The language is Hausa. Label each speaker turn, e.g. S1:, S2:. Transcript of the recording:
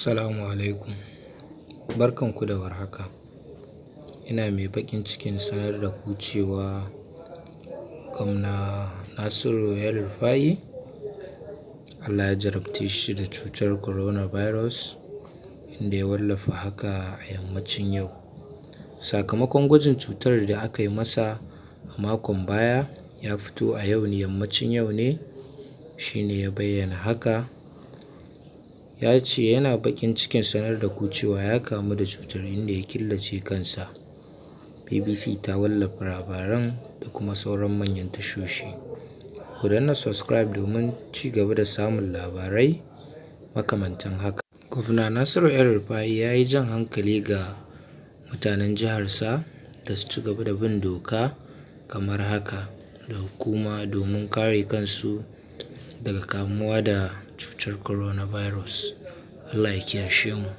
S1: Assalamu alaikum. Barkanku da warhaka. Ina mai baƙin cikin sanar da ku cewa Gwamna Nasiru El-Rufai Allah ya jarabce shi da cutar coronavirus, inda ya wallafa haka a yammacin yau. Sakamakon gwajin cutar da aka yi masa a makon baya ya fito a yau ne, yammacin yau ne, shi ne ya bayyana haka. Ya ce yana baƙin cikin sanar da ku cewa ya kamu da cutar, inda ya killace kansa. BBC ta wallafa labaran da kuma sauran manyan tashoshi. Ku danna subscribe domin ci gaba da samun labarai makamantan haka. Gwamna Nasiru El-Rufai ya yi jan hankali ga mutanen jiharsa da su ci gaba da bin doka kamar haka da hukuma domin kare kansu daga kamuwa da cutar coronavirus. Allah ya kiyashe mu.